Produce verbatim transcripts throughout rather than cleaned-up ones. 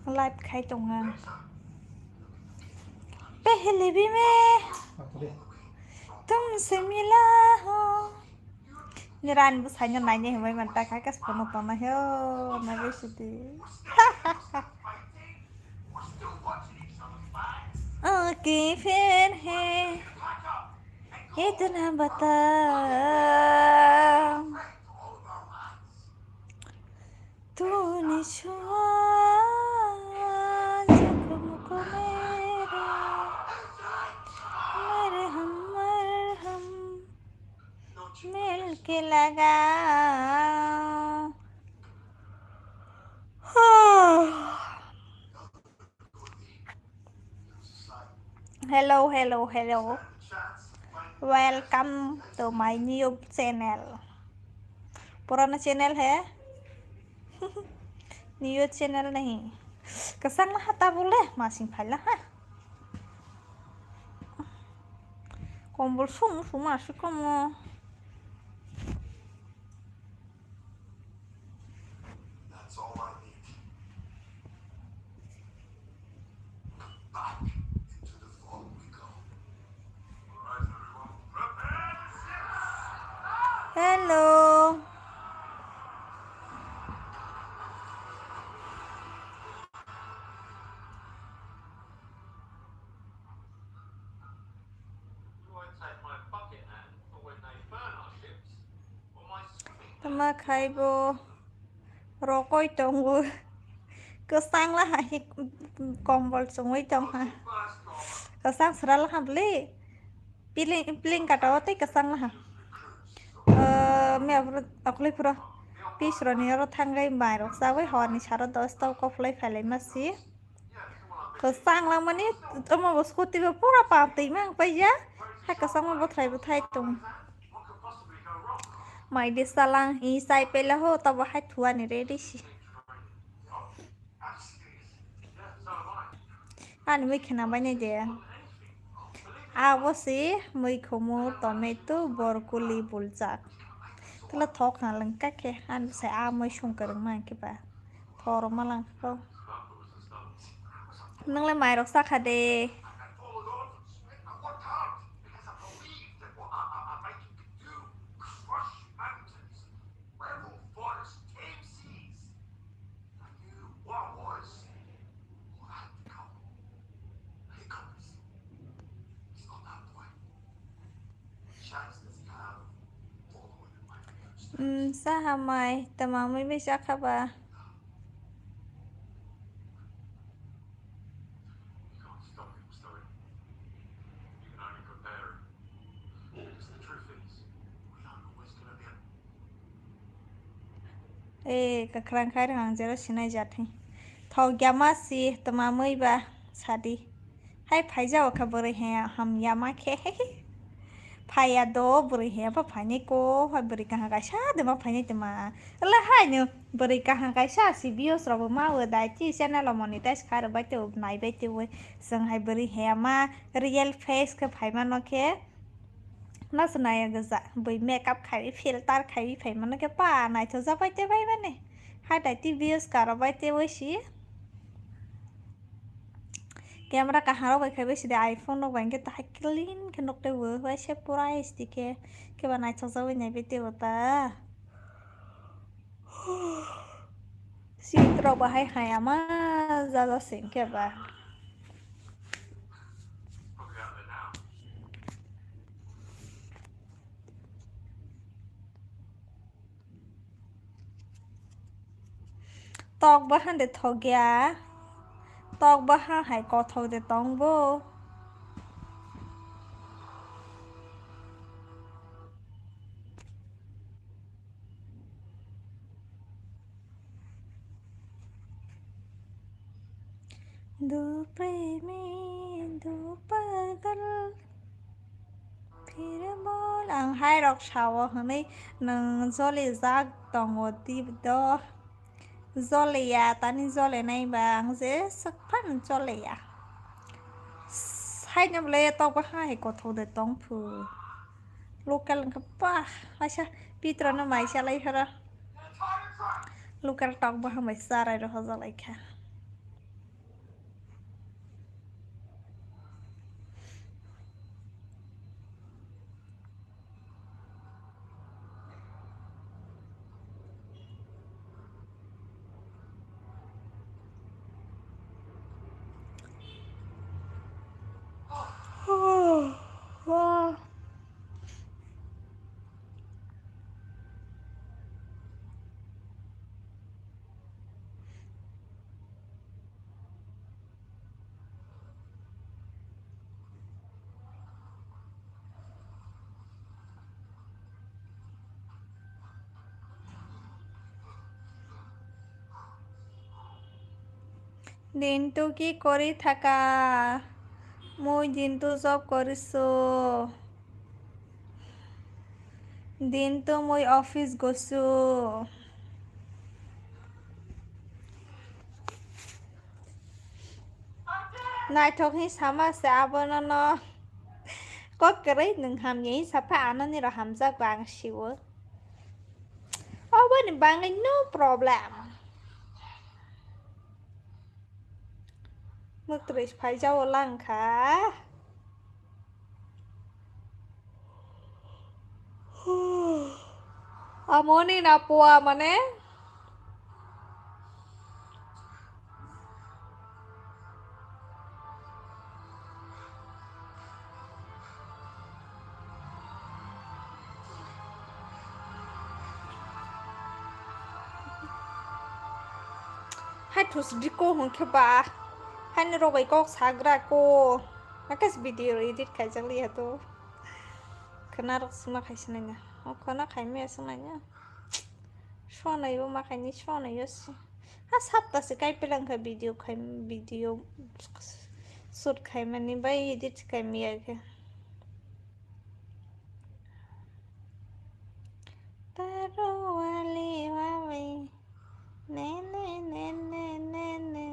Live khai tongo. Pehli bhi main tumse mila hu. Niran bu saino naini himai man ta khai kas pono tona he o na be sidi. Okay, fair hai. Itna bata. तूने छुआ जख्म को मेरे, मरहम मरहम मिलके लगा। Hello, hello, hello. Welcome to my new channel. पुराना channel है, new channel नहीं. Kasang na hata bole, masing phala ha. Kombol sung sung masih komo. That's all I need. Back into the vault we go. All right, everyone, prepare to sing. Hello. You won't take my bucket hat, but when they burn our ships, or my swimming Tama khaibo. Rokoi tongo. Kwchang la hai kombol chumui tong ha. Kwchang sra la ha bwle. Piling, piling kata o tei kwchang la ha. Eh, me aphuru, akhli phuru. Pisroni oro thangwi mairok chawi horni saro dos ta o koplai phailai ma si. Kwchang lamani omo bo scooty bo pura pam twi mang paija. Hai kwchangma bothrai bothai tong. Mai de salang i sai pela ho tabo hai thuani ready si. Ani mui khena bai nai de. Abo si mui khomo, tomato, borkuli, buljak. Tala thok na lang kake ani sai a mui sung kwrwng mang khe ba. Thoro malang kho. Nwngle mairok sakha de. Umm, saha mai, twma mui bai chakha ba. E, kwkhwrang khai rwng ang jero sinai jat hai. Thok ya ma si, twma mui ba sadi. Hai phaijao kha bwrwi he ham ya ma khe. Phaiya do bwrwi he ba phainai ko, hai bwrwi kaham kaisa de ma phainai twma. Ala hai no bwrwi kaham kaisa si views rok bo ma o dai ti channel o monetize khai rw bai te nai bai te o. Chwng hai bwrwi he ma real face khe phai mano khe. Nasu naya gajak bui makeup khai filter khai phai mano khe pa naithok jak bai te bai mani. Hai dai ti views karo bai te oi si. Camera kaham rok bai khai bai si de iPhone rok bai khe tahai clean khe nuk te bo bai se pura H D khe khe ba naithok jak bai nai bai te bo ta. Seat rok bahai hai ama jaga sing khe ba. Tok bahan de thok ya. Tok bahan hai kothok de tong bo. Du premi, du pagal, phir bol. Ang hai rok sao hwnwi nwng joli jak tongo tip do. Joliya, tani jole nai ba, ang je swk phano joliya. Haino bole tok baha hai kothok de tong phu. Local wngkha pa, kaisa pitro no mai salai horo. Local tok bo hambai charai rw hojak lai kha. Dintu ki kori thaka? Mui Dintu job korisu. Dintu mui office gosu. Naithok hi sama se abono no. Kok kwrwi nwng hamya hi sapha anoni ro hamjak ba ang siwo. Oboni bangwi no problem. Mwtwrwi phaijago lang kha. Amoni na pua mane? Hai thus di ko hwn khe ba. Hai ni rok bai kok sagra ko. Akas video edit khaijak liya to. Khwna rok sima khai sinai na. O khwna khai me sinai na. Sonai bo ma khai ni sonai yo si. Ha sapta se kai pelang kha video khai video shoot khai mani bai edit khai me ya khe. Taro wali wawi. Ne, ne, ne, ne, ne, ne.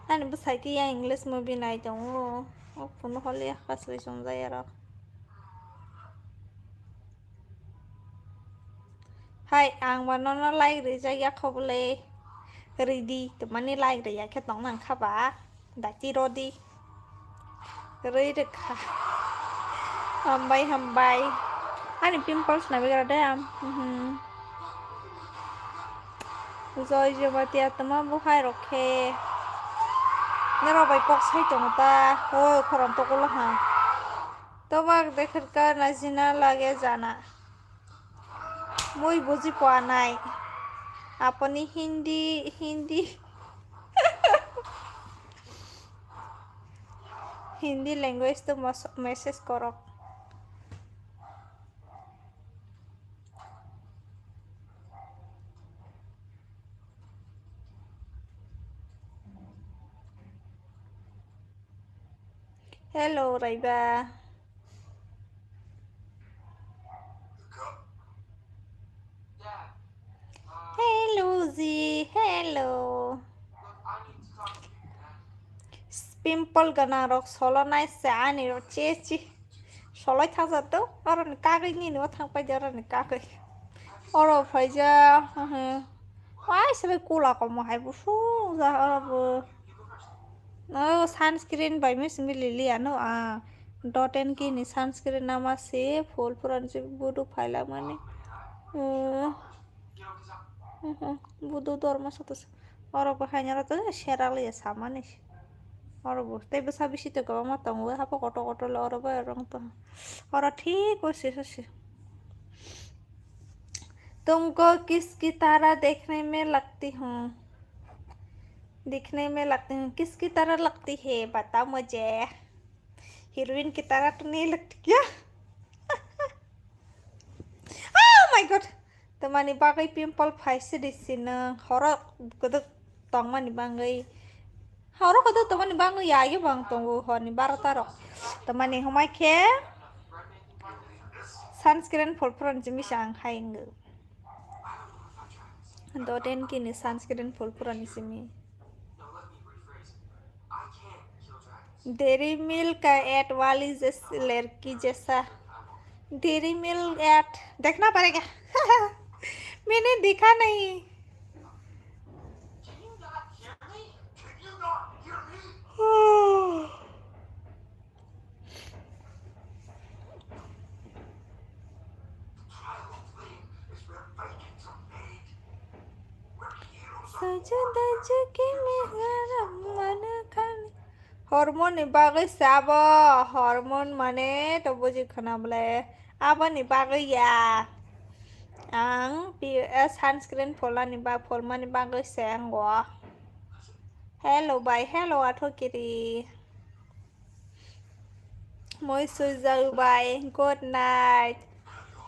Ani bwsai khe yang English movie nai tongo. O phone hole ya kasui chongjak ya rok. Hai, ang ba nono like rijak ya kho bwle. Ridi, twmani like riya khe tong nang kha ba. Dati rodi. Rwi rwkha. Hambai, hambai. Ani pimples na bigra de am. Mhm. Joy Jamatia tuma buhai rok khe. Norok bai kok sai tongo ta. Hoi, khorang tokola ha. Tobak dekharka najina lage jana. Mui buji pua nai. Apni Hindi, Hindi, Hindi language to mos-, message korok. Hello, Raiba. Hello, Ji. Hello. Pimple gana rok solo nai se ani ro che chi. Soloi thangsa to, oro ni kagwi nini o thang pai de, oro ni kagwi. Oro phaija, mhm. Wai se bai kula komo hai bo sung ja oro bo. No sunscreen bai mi simi lili ano a. Dot and Key ni sunscreen nama se phul phuran si budu phaila mani. Eh, mhm, budu dorma sato se. Oro bo hai nyara to sera le samani. Oro bo tei bwsa bisi to kwbangma tongo, hapo kotor kotor le oro bo rong to. Oro thik o se se. तुमको किसकी तरह देखने में लगती हूँ? दिखने में लगती हूँ। किसकी तरह लगती है? बताओ मुझे। हीरोइन की तरह तो नहीं लगती क्या? Oh my God! Tamani bagwi pimple phaisi risi nwng horo kwdwk tongmani bagwi. Horo kwdwk tongmani bagwi ya yo bang tongo horni barota rok. Tamani humai khe sunscreen phul phuran jimisa ang hai wngo. Dot and Key ni sunscreen phul phuran ni simi. Dairy milk ka ad wali jes-, lerki jesa. Dairy milk ad देखना पड़ेगा। मैंने देखा नहीं। Saja daja ke mehara mana khan. Hormone ni bagwi se abo, hormone mane to buji khwna bole, aboni bagwi ya. Ang pi-, eh, sunscreen pholani ba-, pholmani bagwi se ango. Hello bai, hello Athokiri. Moi sujak bai, good night.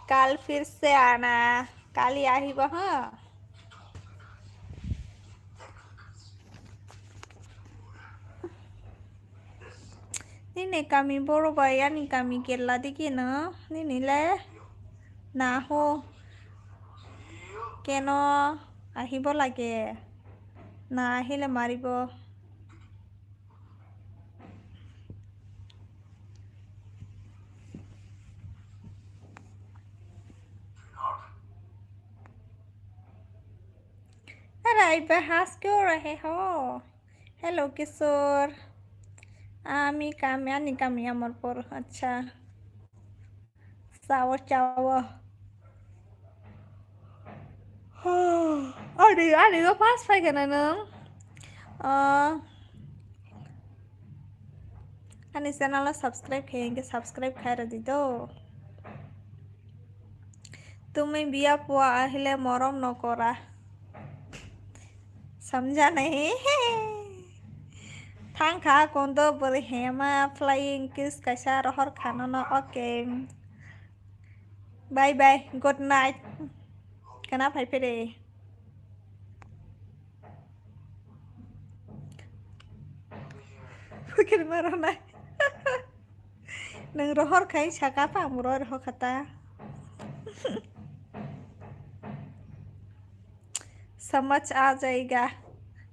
Kal phir se ana, kali ahiba ha. Nini kami boro bai ani kami kerla digi no, nini le na ho. Keno ahibo lage, na ahile maribo. अरे, इबे हंस क्यों रहे हो? Hello, किशोर। আমি কামে, আনি কামে আমার পর, আচ্ছা। Sawa, sawa. Ani, ani, o pass pai kana nung? Ah, ani channel o subscribe khai, enke subscribe khai rw di do. Tumi biya pua ahile morom no kora. Samjha nahi. Thang kha kondo bwrwi hema flying kiss kaisa rohor khano no, okay. Bye bye, good night. Kana phai phere. Phukir maro nai. Nang rohor khai saka pa muro rohor khata. Samaj aa jayega.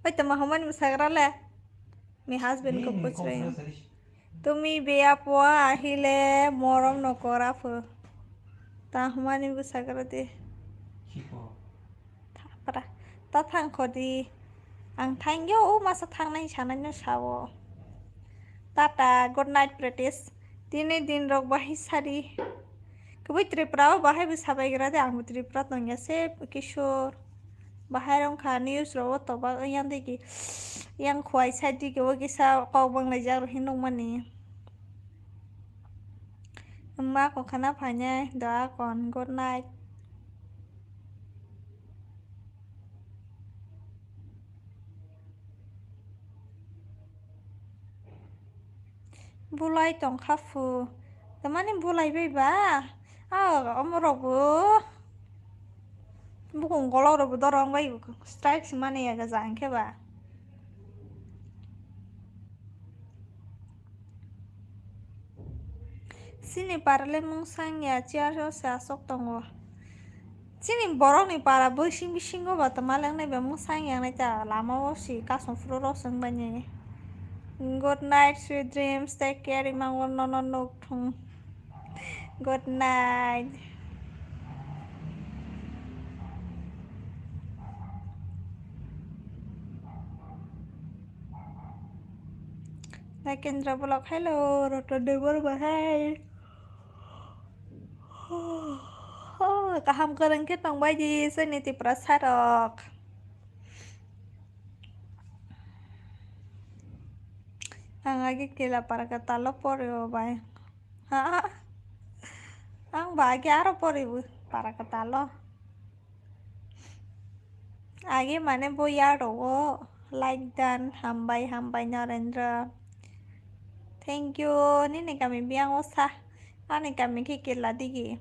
Oi, tama homani bwsagra le. Mi husband ko puch rahe hain. Tumi beya pua ahile morom no kora phu. Ta humani bwsagra de. Thapra. Ta thang kho di. Ang thangyo o masa thangnai sanai no sao. Tata, good night, British. Tini din rok bahai sari. Kwbui Tripura o bahai bo sabaigra de, ang bo Tripura tongya se Kishore. Bahai rok wngkha news rok o toba yang digi, yang khwai side digi o kisa kok banglaijak rok hinwi nukmani. Ma kok khana phainai doa kon, good night. Bulai tongkha phu. Tamani bulai bai ba? Ah, omo rok bo. Bukung golok rok bo dorong bai strike si mani ya ga jang khe ba. Chini para le mung sang ya, chair o se aswk tongo. Chini borok ni para bising bisingo ba tongma lengnai ba mwsang yang nai ta lama o si kasung phuru rok swng bai ni. Good night, sweet dreams, take care, imang o nono nuk thung. Good night. Nakendra vlog, hello, Roto Debor bahai. Oh, kaham kwrwng khe tongbai di chini Tiprasa rok. Ang age Kela Parkatalo pore o bai. Ha? Ang ba age aro pore bo Parkatalo. Age mane bo ya rogo like dan, hambai, hambai Narendra. Thank you. Nini kami biyang o sa. Ani kami khe Kela digi.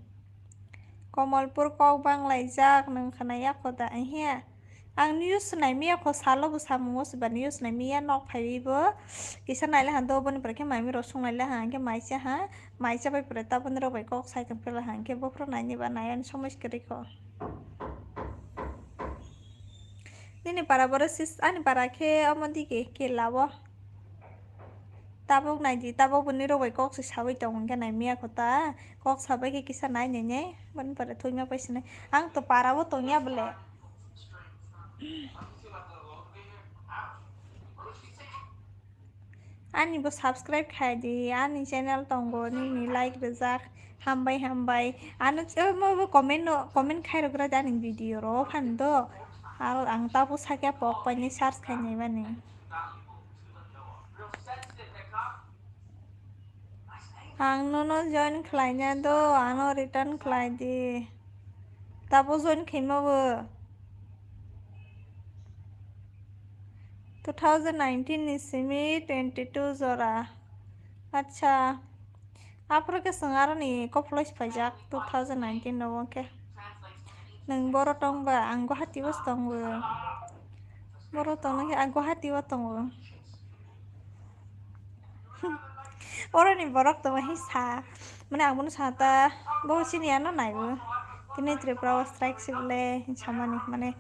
Komolpur kok bang laijak, nwng khna ya kho da, ahiya. Ang news nai miya kho, salo bo samung o se ba news nai miya, nok phaiwi bo kisa nai le han do, boni pore khe mai mi rok sung nai le han khe mai cha ha, mai cha bai pore ta boni rok bai kok sai tong phela han khe bophro nai ni ba nai ani somoi se kwrwi kho. Nini para boro sis, ani para khe omo digi Kela o. Tabuk naidi, tabuk bo nirok bai kok se sawi tong hwnkhe naimaya kho ta. Kok sabai khe kisa nai nai nai, boni pore thwima pai sinai. Ang to para o tongya bole. Ani bo subscribe khai di, ani channel tongo, nini like rijak, hambai hambai. Ano ch-, mo bo comment no, comment khai rok gra di ani video ro phan do. Aro ang tabuk sakya pok pai ni search khai nai mani. Ang nono join khlaina do, ano return khlai di. Tabo join khaima bo. Two thousand nineteen ni simi twenty two jora. Acha. Aphuru khe chwng aroni kopholo se phaijak two thousand nineteen rogo khe. Nwng boro tongba, ang Guwahati o se tongo. Boro tongna khe ang Guwahati o tongo. Oroni borok tongma hi sa, mane ang bono sa ta, bo chini ano naibo. Tini Tripura o strike se bole samani, mane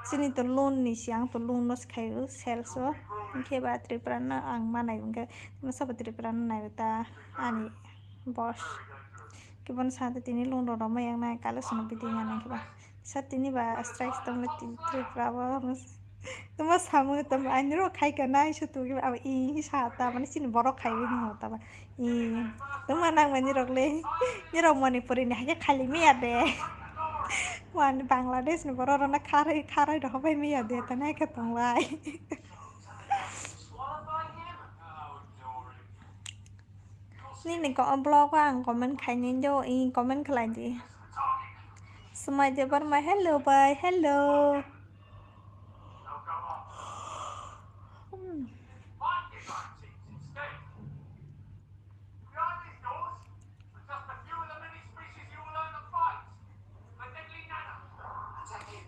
chini to loan ni si, ang to loan no se khaio sales o. Hinkhe ba Tripura no ang ma naibo, hinkhe masa bo Tripura no naibo ta ani boss. Khe bono sa ta tini loan rok rwma yang nai, kalo sono bidi yang nai khe ba. Sa tini ba strike tongma Tripura o. Tamo samung tamo ani ro khai ka nai su tu abo i sa ta mane chini borok khai wi hingo ta ba i tamo nang mani rok le ni rok Manipuri ni hai khe khali mi ya de. Wan Bangladesh ni borok rok na kharai kharai rok bai mi ya de ta nai khe tong lai. Nini ko-, vlog o ang comment khainai do, i comment khlai di. Smai Debbarma, hello bai, hello. Hmm.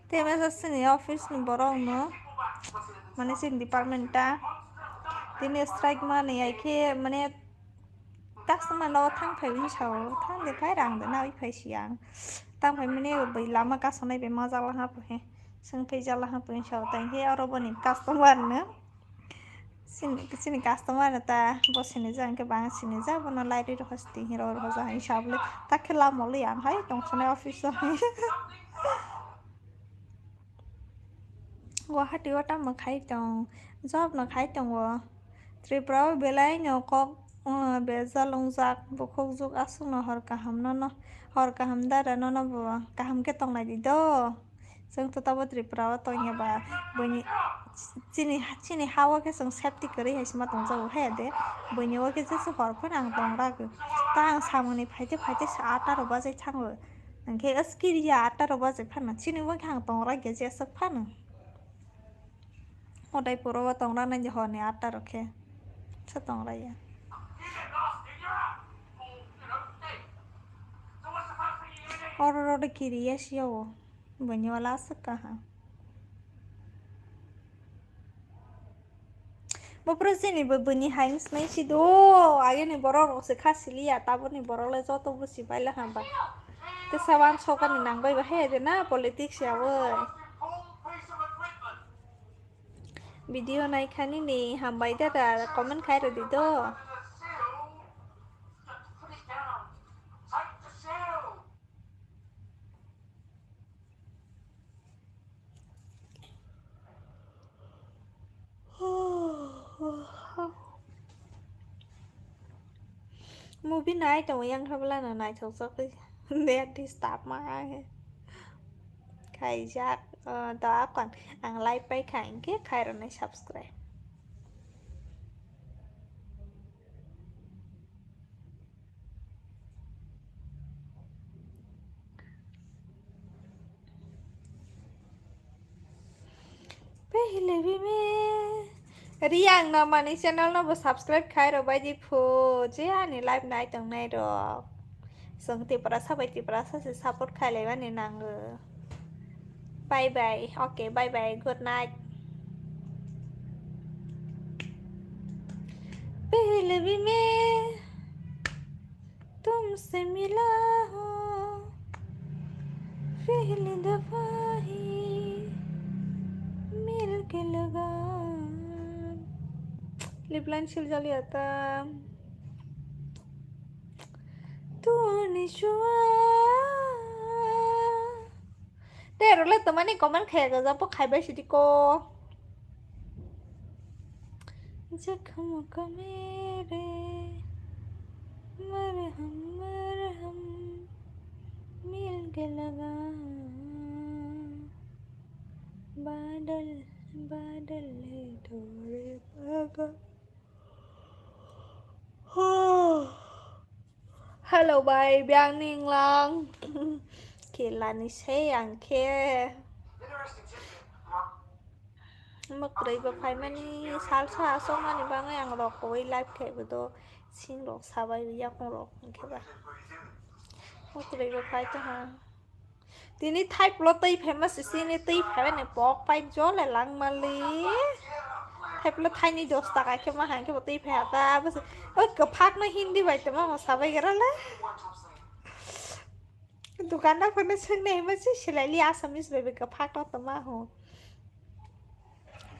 Tei masa chini office ni borok no, mane chini department ta tini strike mani hai khe mane customer no thang phai wi sao, thang de phai rang de nawi phai si ang. Tang phai mani bai lama kasonai bai ma jala ha phe, seng phai jala ha phe sao, tang khe oro boni customer no. Chini, chini customer ta bo sinijak, hwnkhe bang sinijak, bono light rwi rokha, sitting rok rokha, hwnsa bwle ta khe lama le ang hai tong sonai office o. Guwahati o tamo khai tong, job no khai tongo. Tripura o belai no kok, uh, bejal wngjak, bukhuk juk aswk no hor kaham no, no, hor kaham dara no, no bo kaham khe tongnai di do. Chwng to tabo Tripura o tongya ba, buini chini, chini ha o khe chwng safety kwrwi hai se ma tongjago he de, buini o khe jesa hor phano ang tong ragwi. Ta ang samungni phaite phaite sa ata rok bajai thango, hwnkhe o skiriya ata rok bajai phano chini o khe ang tong ragya jeswk phano. Udaipur o tong rang nai horni ata rok khe sa tong raya. Oro rode kiriya siya o. Buini wala aswk kaham. Bo pura chini bo buini hai wng sinai si do, ageni borok rok se kha siliya, taboni borok le joto busi paila hamba. Tesa wan sokani nang bai ba he de na politics ya oi. Video nai khani ni hambai dada comment khai rw di do. Movie nai tongo yang kha bwlano naithok chok net disturb ma khe khaijak, ah, to akon ang live pai kha hinkhe khairoknai subscribe. Pehle bime. Riyang na mani channel no bo subscribe khai rw bai di phu. Je ani live nai tong nai rok. Chwng Tiprasa bai Tiprasa se support khai lai mani nango. Bye bye. Okay, bye bye. Good night. Pehle bime. तुमसे मिला हूँ पहली दफा ही मिल के लगा Lip line sil jali ata. Tuni chua. Te role tomani comment khaya gaja po khaibai sidi ko. Zakham ko mere marham marham mil ke laga. Badal badal hai thore pagal. Hello bai, biang ning lang. Khe lani se ang khe. Mwkrwi bo phaimani salsa asokmani bangwi ang rokoi live khaibo do sing rok sabai yakung rok hwnkhe ba. Mwkrwi bo phai tongha. Tini thaiplo twi phaima sisi ni twi phaiba ni pok pai jole langmali. Thaiplo thaini dos taka khe ma hang khe bo twi phai hata. Oi kwphak no Hindi bai tongma mo sabai gra le. Dukandar phano swngnai hima se silai li Assamese bai bai kwphak no tongma ho.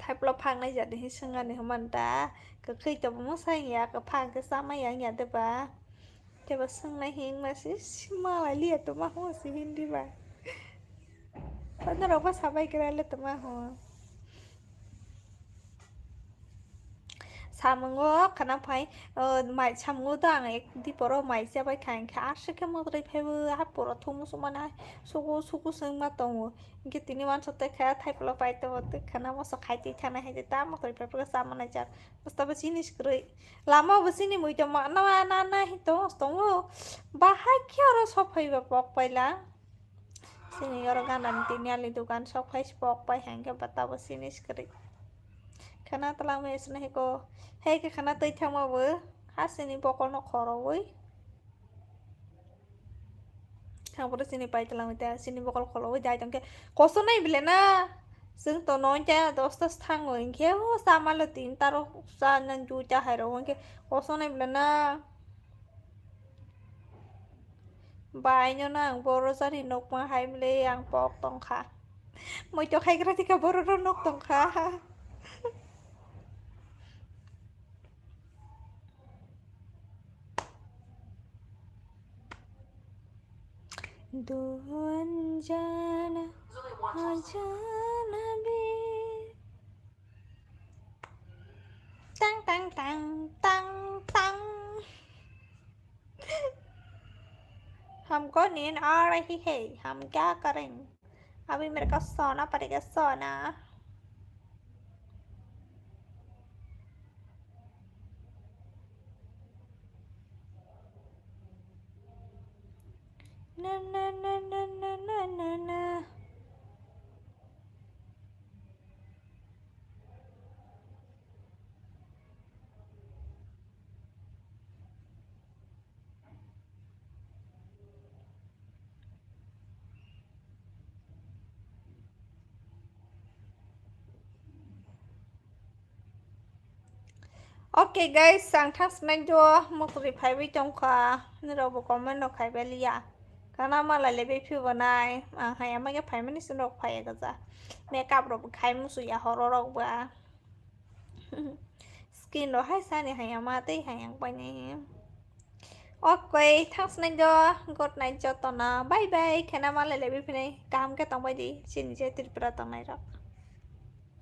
Thaiplo phak nai jani hi swngani homa da kwkhwi tongma mwsang ya kwphak khe chama yang ya de ba. Tebo swngnai hingma se malai liya tongma ho se Hindi bai. Norok bo sabai kwrwi le tongma ho. Samungo khana phai, o, mai samungo do ang ek diporo mai chabai kha, hwnkhe aswk khe mwtai phaibo, ah, poro thung muchung mani, suku suku se wngma tongo. Hwnkhe tini uansuk tei kha, thaipla pai tongo, tei khana moso khai twi thana hai tei ta mwtai phaibo cha manai jak. Bwskango chini swkang. Lama bo chini mui tongma na na na hin tong tongo. Bahai khe oro sok phaiba pok paila. Chini oro gana ni tini ali dukan sok phai pok pai hang khe bata bo chini swkang. Khana twlang mai sini hiko. Hai khe khana twi thangma bo ha chini bokol no khorogwi. Thang pore chini pai twlang te chini bokol kholo oi dai tong khe koso nai bile na. Chwng to noi ta dosta thango hwnkhe o chama le tin ta rok cha nang ju ta hai rok hwnkhe koso nai bile na. Bai no nang boro jani nokma hai bile ang pok tong kha. Moi to khai gra thika boro ro nok tong kha. दो अनजाना अजनबी। Tang, tang, tang, tang, tang. हमको नींद आ रही है, हम क्या करें? अभी मेरे को सोना पड़ेगा, सोना। Na, na, na, na. Okay guys, ang thang snai do mukri phaiwi tongkha, nirok bo comment rok khaibai liya. Kana malai le bephi bo nai, ang hai ama khe phaimani se norok phaiya gaja. Makeup rok bo khai musu ya horo rok ba. Skin rok hai sani hai ama tei hai ang paini. Okay, thang snai do, good night jotona, bye bye, khena malai le bephi nai, kaham khe tongbai di, chini je Tripura tongnai rok.